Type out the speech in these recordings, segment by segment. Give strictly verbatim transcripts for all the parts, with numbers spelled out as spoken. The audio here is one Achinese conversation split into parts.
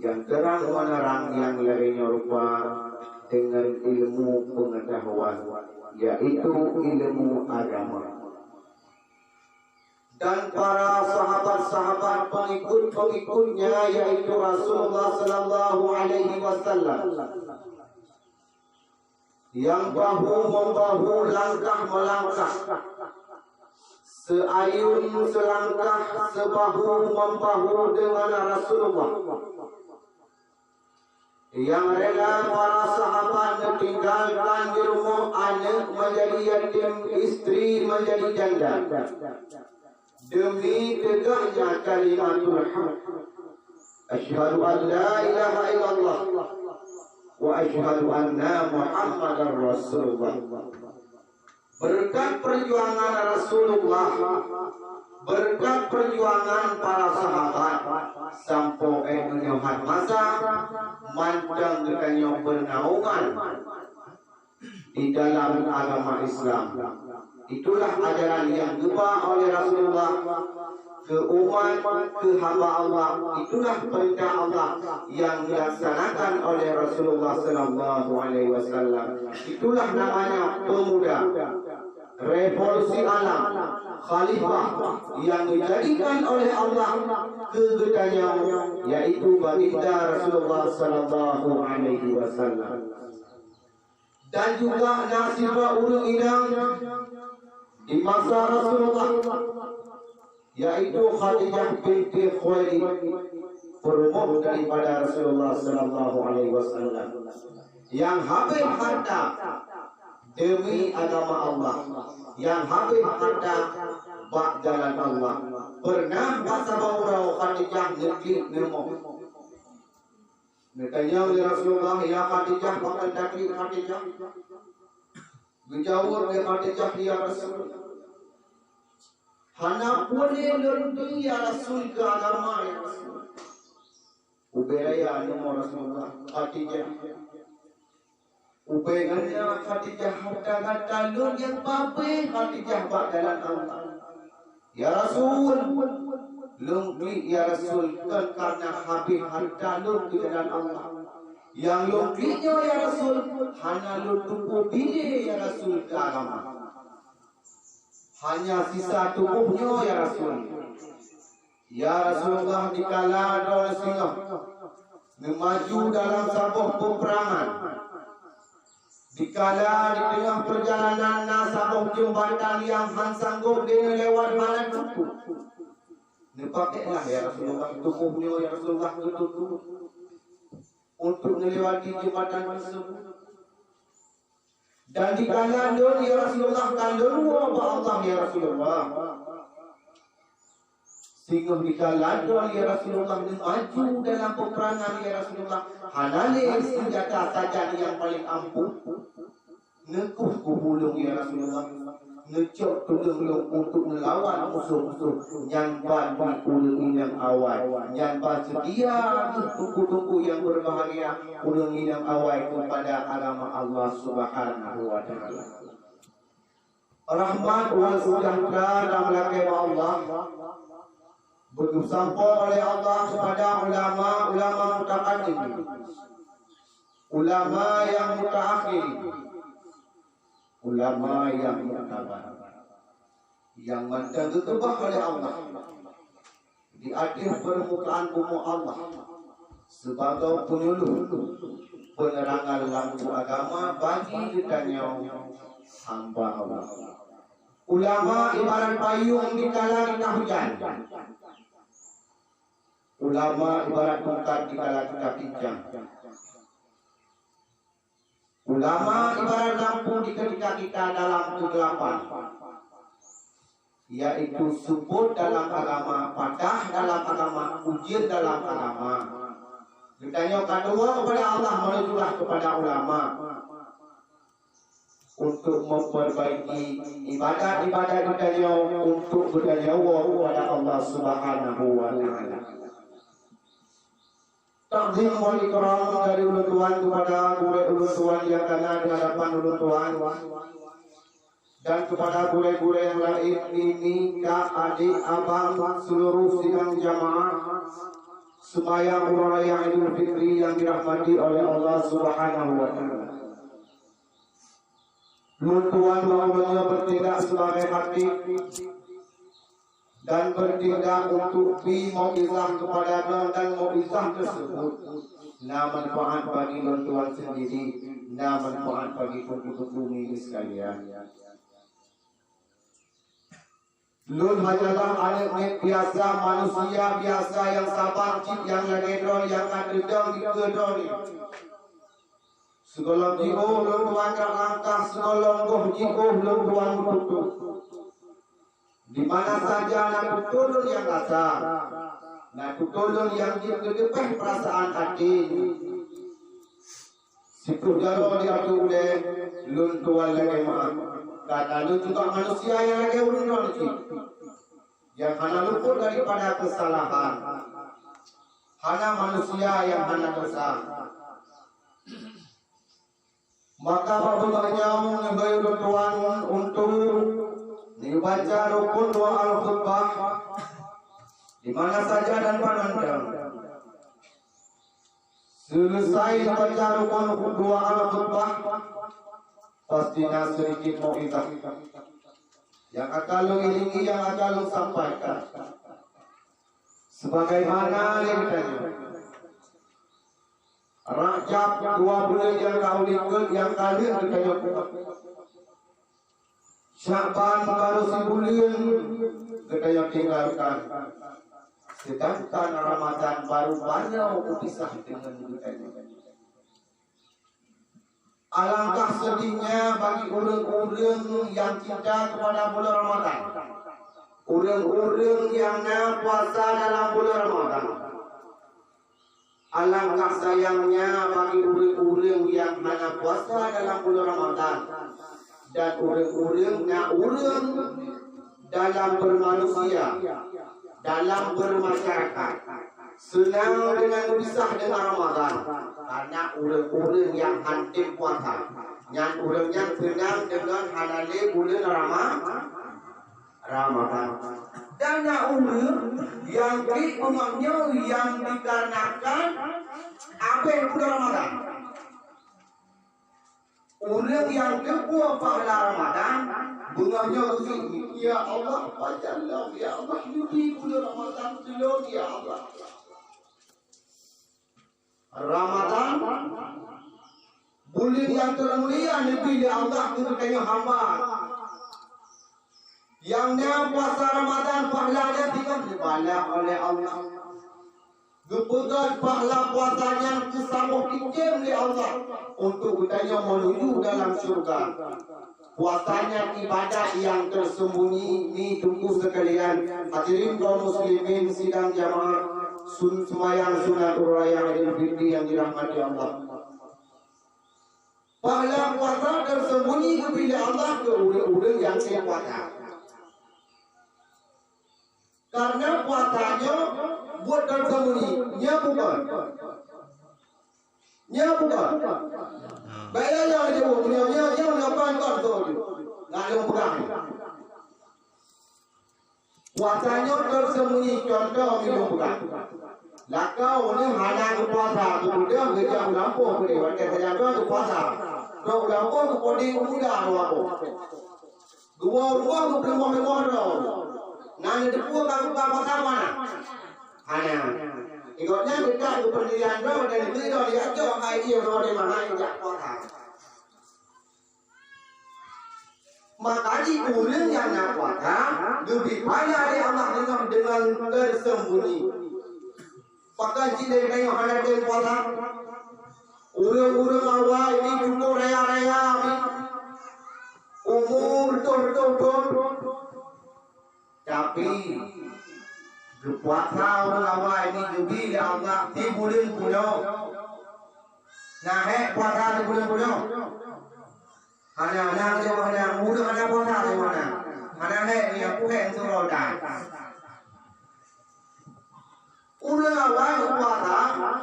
yang terang menerang yang lagée nyoe rupa dengan ilmu pengetahuan, yaitu ilmu agama. Dan para sahabat-sahabat pengikut-pengikutnya, yaitu Rasulullah sallallahu alaihi wasallam, yang bahu membahu, langkah melangkah, seayun selangkah, sebahu membahu dengan Rasulullah, yang rela para sahabat meninggalkan di rumah anak menjadi yatim, istri menjadi janda, demi tegaknya kalimatul haq. Asyhadu an la ilaha illallah wa asyhadu anna Muhammadar Rasulullah. Berkat perjuangan Rasulullah, berkat perjuangan para sahabat, sampoe nyoe hat masa mantong geutanyoe beunaungan di dalam agama Islam. Itulah ajaran yang geuba oleh Rasulullah keu umat, keu hamba Allah. Itulah perintah Allah yang dilaksanakan oleh Rasulullah sallallahu alaihi wasallam. Itulah namanya pemuda, revolusi alam, khalifah yang dijadikan oleh Allah keu geutanyoe, yaitu baginda Rasulullah sallallahu alaihi wasallam. Dan juga na sidroe ureuëng inong di masa Rasulullah, yaitu Khadijah binti Khuwailid, peurumoh daripada Rasulullah sallallahu alaihi wasallam, yang habéh harta demi agama Allah, yang habéh harta bak jalan Allah. Pernah bak saboh uroe Khadijah neuklik neumoh. Neutanyong lé Rasulullah, "Ya Khadijah, pakon taklik Khadijah?" Geujaweueb lé Khadijah, "Ya Rasul, hana puléh lôn teuh ya Rasul keu agama, ya Rasul." Ubé raya neumoh Rasulullah, "Khadijah, ubé ngon nyan Khadijah, harta gata lôn nyang pabéh Khadijah bak jalan Allah." "Ya Rasul, lôn klik ya Rasul kon karena habéh harta lôn keu jalan Allah. Nyang lôn klik nyoe ya Rasul, hana lôn tupeue binéh ya Rasul keu agama. Hanya sisa tuboh nyoe ya Rasul." Ya Rasulullah, dikala droe singoh neumaju dalam saboh peupeurangan, dikala di teungoh peurjalanan na saboh jeumbatan nyang han sanggob lé neulewat hana cukup, neupakélah ya Rasulullah tuboh nyoe ya Rasulullah keu tutoe untuk neulewati jeumbatan tersebut. Dan dikala lôn ya Rasulullah ka lôn woe bak Allah ya Rasulullah. Singoh dikala droe ya Rasulullah neumaju dalam peupeurangan ya Rasulullah, hana lé seunjata sajan nyang paleng ampuh. Neukoh kubu lôn ya Rasulullah, neucok tuleueng lôn untuk neulawan musoh-musoh nyang ban ureuëng inong awai, nyang ban seutia teungku-teungku nyang beubahgia, ureuëng inong awai keupada agama Allah Subhanahu wa Taala. Rahmat dan sejahtera dan meulakée bak Allah beugeusampoe oleh Allah keupada ulama-ulama mutaqaddim, ulama nyang mutaakhir, ulama nyang muktabar, nyang mantong geukeubah oleh Allah di ateueh peurmukaan bumoe Allah sibagoe peunyeuluh peunerangan lampu agama bagi geutanyoe hamba Allah. Ulama ibarat payong dikala geutanyoe hujan. Ulama ibarat tungkat dikala geutanyoe pincang. Ulama ibarat lampu di ketika kita dalam kegelapan, yaitu seupôt dalam agama, padah dalam agama, ujeuen dalam agama. Geutanyoe ka tuwoe keupada Allah, meuneujulah keupada ulama untuk memperbaiki ibadat-ibadat geutanyoe, untuk geutanyoe woe keupada Allah Subhanahu wa Taala. Takzim wal ikram dari ulôn tuan keupada gurée ulôn tuan nyang ka na di hadapan ulôn tuan, dan keupada gurée-gurée nyang laén, mimi, kak, adék, abang, seuluruh sidang jamaah. Seumayang uroe raya Idul Fitri nyang dirahmati oleh Allah Subhanahu wa Taala. Lôn tuan bak uroe nyoe beutindak sebagai khatib dan beutindak untuk bi mauizah kepada droe, dan mauizah tersebut na manfaat bagi lôn tuan sendiri, na manfaat bagi penduduk bumi ini sekalian. Lôn hanyalah aneuk miet biasa, manusia biasa nyang sabar cit nyang lagèe droe nyang ka teudong dikeue droeneuh. Sigohlom jiôh lôn tuan jak langkah, sigohlom goh jiôh lôn tuan meututoe. Di mana saja na tutoe lôn nyang kasar, na tutoe lôn nyang jeuet keu teupeh peurasaan até. Siploh jaroe di ateueh ulèe, lôn tuan lakèe meu'ah. Karena lôn juga manusia nyang lagèe ureueng droe cit, nyang hana luput daripada keusalahan. Hana manusia nyang hana desya. Maka bak bunoe nyoe, meunyoe lôn tuan untuk neubaca rukun dua al-khutbah di mana saja dan pada mantong. Seuleusai baca rukun dua al-khutbah, pasti na seudikit mauizah nyang akan lôn iringi, nyang akan lôn sampaikan. Sebagaimana lé geutanyoe, Rajab dua buleuen nyang ka u likot nyang ka lheueh geutanyoe buet. Syakban barô sibuleuen geutanyoe tinggalkan, seudangkan Ramadan barô-barô geupisah deungon geutanyoe. Alangkah seudihnya bagi ureueng-ureueng nyang cinta keupada buleuen Ramadan, ureueng-ureueng nyang na puasa dalam buleuen Ramadan. Alangkah sayangnya bagi ureueng-ureueng nyang hana puasa dalam buleuen Ramadan dan ureueng-ureueng na ureueng dalam beumanusia, dalam beumasyarakat, seunang deungon geupisah deungon Ramadan, karena ureueng-ureueng nyang hantom puasa, nyan ureueng nyan seunang deungon hana lé buleuen Rama-, Ramadan. Dan na ureueng nyang klik beungoh nyoe nyang dikarenakan abéh buleuen Ramadan. Ureueng nyang teupeue pahala Ramadan, beungoh nyoe geuseuk, "Ya Allah, pajan lom, ya Allah, neubri buleuen Ramadan keu lôn, ya Allah." Ramadan, buleuen nyang teumulia neubri lé Allah keu geutanyoe hamba. Nyang na puasa Ramadan, pahala nyan singoh dibalah oleh Allah. Geupeugöt pahala puasa nyan keu saboh item lé Allah untuk geutanyoe meunuju dalam syeuruga. Puasa nyan ibadat nyang teuseumbunyi, mi teungku sekalian, hadirin kaum muslimin sidang jamaah sun-, seumayang sunat uroe raya Idul Fitri nyang dirahmati Allah. Pahala puasa teuseumbunyi geubri lé Allah keu ureueng-ureueng nyang sép puasa. Karena puasa nyoe buet teuseumbunyi, nyoe bukon. Nyoe bukon. Baik, nyoe, nyoe, nyoe, nyoe, nyoe, nyoe, kon, kon, kon. Nggak ada orang pegang. Puasa nyoe teuseumbunyi, contoh, meunyoe bukan. Lakoe ureueng hana geupuasa, geupeudong geujak u lampôh keudeh, watèe sajan droe geupuasa. Droe u lampôh geupeudeh u muda u lampôh. Geuwoe u rumoh geupeuleumoh-leumoh droe. Na neuteupeue ka geubuka puasa mana? Hana. Gobnyan geutak geupeundirian droe dan geupeudong jak jok hai ie droe di mana jak puasa. Maka di ureueng nyang na puasa, geubri pahala lé Allah deungon, deungon teuseumbunyi. Pakon cit lé tanyoe hana tem puasa? Ureueng-ureueng awai nyoe cukup raya-raya, umu reutôh-reutôh thôn. Tapi, geupuasa ureueng awai nyoe geubri lé Allah sibuleuen punoh. Na hék puasa sibuleuen punoh? Hana, hana, hana, hana, ureueng hana puasa di mana? Hana hék, nyan puhék syeuruga. Ureueng awai puasa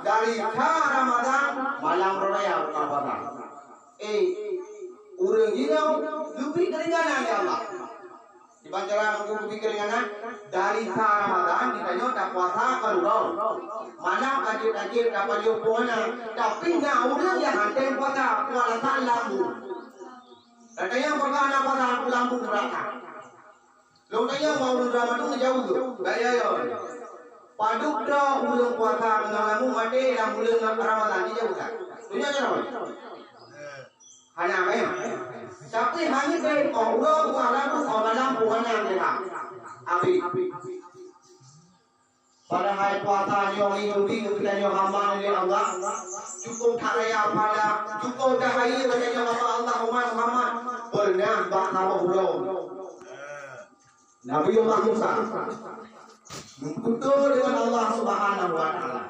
dari sha Ramadan malam raya buka puasa. Eh, ureueng jinoe geubri keuringanan lé Allah. Di Ban cara meunyoe kupikir ngon na, dari sa Ramadan geutanyoe tapuasa kon uroe. Malam tajeuet-tajeuet tapajoh puasa, tapi na ureueng nyang hana puasa, alasan lambung. Geutanyoe peugah hana puasa, lambung beurata. Lôn tanyong bak ureueng Ramadan jauh tu. Gaya yo. Padub droe ureueng puasa ngon lambung maté lam buleuen Ramadan jijauh that. Tunyok jaroe. Hana meh. Tapi hana deh, oh, uroe buah labu, oh, malam buah nang deh, ha. Habis. Padahai puasa nyoe nyoe bing geutanyoe hamba lé Allah. Cukup that raya pahala, cukup that rayeuk geutanyoe hamba Allah umat Muhammad. Pernah bak saboh uroe. Nabi Allah Musa meukuto dengan Allah Subhanahu wa Taala.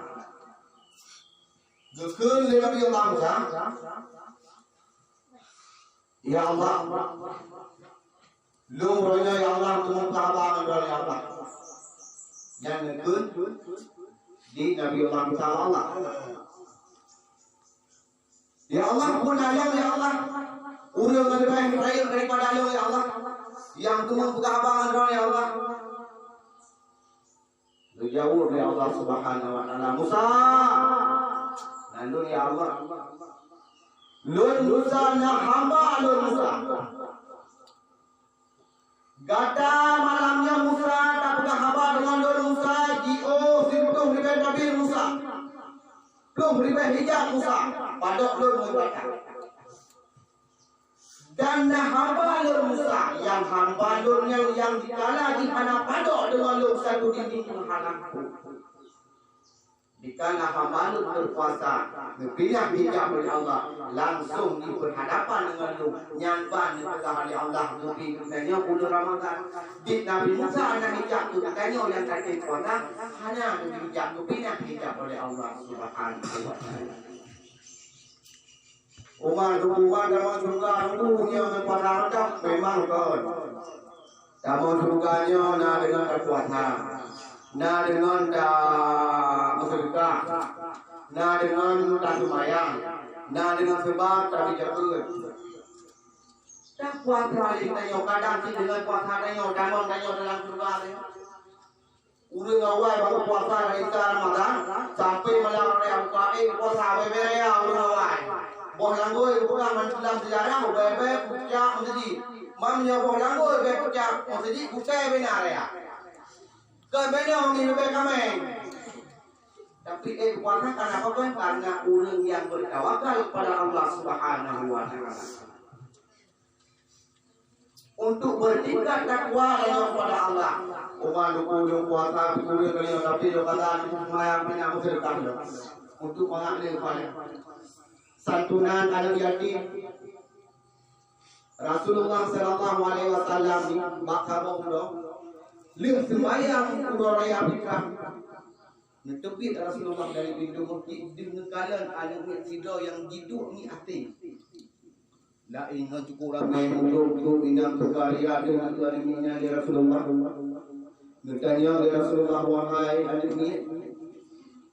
Geukheun lé Nabi Allah Musa, "Ya Allah, lôn uroe nyoe, ya Allah, keuneuk haba ngon droe, ya Allah." Nyan neukheun di Nabi Allah Musa, "Ya Allah, ya Allah, peue na lôn, ya Allah, ureueng leubeh rayeuk daripada lôn, ya Allah, nyang keuneuk peugah haba ngon droe, ya Allah." Geujaweueb lé Allah Subhanahu wa Taala, "Musa, na lôn, ya Allah. Lôn Musa, na hamba lôn Musa. Gata malam nyoe Musa, tapeugah haba deungon lôn Musa, jiôh sireutôh ribèe tabir Musa. Ploh ribèe hijab Musa, padok lôn ngon gata. Dan na hamba lôn Musa, nyang hamba lôn nyan nyang dikala jih hana padok deungon lôn sapeue dinding penghalang pun." Dikala hamba lôn berpuasa, geupinah hijab oleh Allah, langsung di berhadapan deungon lôn, nyan ban neupeugah oleh Allah, "Geupinah nyoe buleuen Ramadan." Di Nabi Musa hana hijab tu, geutanyoe nyang ka tem puasa, hana geupinah hijab oleh Allah Subhanahu wa Taala. Umat, umat tamong syeuruga nunggu nyoe ngon puasa mantap, memang kon. Tamong syeuruga nyoe na deungon tapuasa, na deungon tameuseudekah, na deungon taseumayang, na deungon seubab tabi jakeuet. Tapuasa lé tanyoe, kadang cit deungon puasa tanyoe, tamong tanyoe dalam syeuruga teuh. Ureueng awai baru puasa dari sa Ramadan sampai malam raya buka, eh, puasa bèe-bèe raya ureueng awai. Boh langgôi geupeugah lam seujarah, bèe-bèe pucak meuseujid. Meunyoe boh langgôi bèe pucak meuseujid, gusée bina raya. Keu bèe nyoe ngieng leubeh kamé. Tapi, eh, puasa karena apa? Karena ureueng nyang bertawakal kepada Allah Subhanahu wa Taala. Untuk bertingkat takwa tanyoe kepada Allah. Umat lôn puasa, peukureueng tanyoe, tapi lôn kata, untuk mangat lé upaya. Santunan aneuk yatim. Rasulullah sallallahu alaihi wasallam di bak kamoe uroe, lheueh seumayang uroe raya fitrah, neuteubiet Rasulullah dari pintoe meuseujid, deuh neukalon aneuk miet sidroe nyang jiduek miet até. Laén ngon cukôp ramé, mudo-mudo inong teuka ria deuh ateueh aneuk miet nyan lé Rasulullah. Geutanyong lé Rasulullah, "Wahai aneuk miet,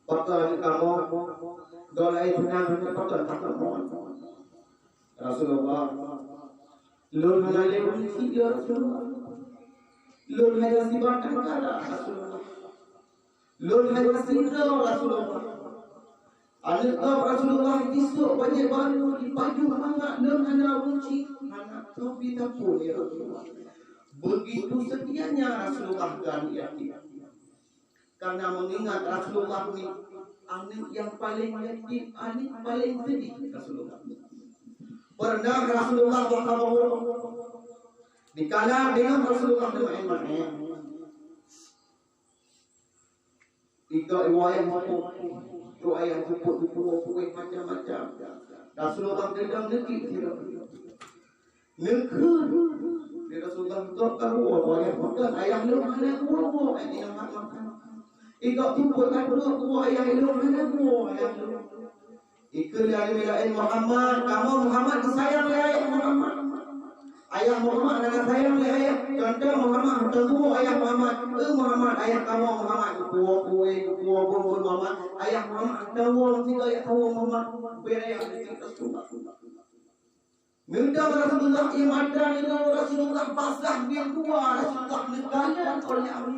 pakon kamoe?" Gob laén seunang, "Pakon kamoe?" Rasulullah, "Lôn hana lé ureueng chik, ya Rasulullah. Lôn hana sibatang kara, Rasulullah. Lôn hana sidroe, Rasulullah. Aneuk gob Rasulullah jisok bajèe barô, jipajoh mangat, lôn hana ureueng chik, hana toh pih sapeue, ya Rasulullah." Begitu setianya Rasulullah keu aneuk yatim. Karena mengingat Rasulullah ni aneuk nyang paleng yatim, aneuk paleng seudih Rasulullah. Pernah Rasulullah bak kamoe, dikala deungon Rasulullah teumaén-maén, ikot iwoe ayah seupôt, iwoe ayah seupôt, iwoe macam-macam. Rasulullah geudong neukik sidroe. Neukheun lé Rasulullah, "Gob ka woe ayah makan, ayah lôn hana geuwoe-woe, ayah lôn hana makan. Ikot seupôt ka trok woe ayah lôn hana geuwoe, ayah lôn." Ikheun lé aneuk miet laén, "Muhammad, kamoe Muhammad geusayang lé ayah Muhammad. Ayah Muhammad hana sayang lé ayah. Contoh Muhammad hantom geuwoe ayah Muhammad. Eh Muhammad, ayah kamoe Muhammad geupuwoe kueh, geupuwoe bun-bun Muhammad. Ayah Muhammad hantom woe meusigoe ayah kamoe Muhammad." Bèk ayah Rasulullah. Neudong Rasulullah, ié mata neudong Rasulullah basah, bieng dua Rasulullah neukalon oleh abu.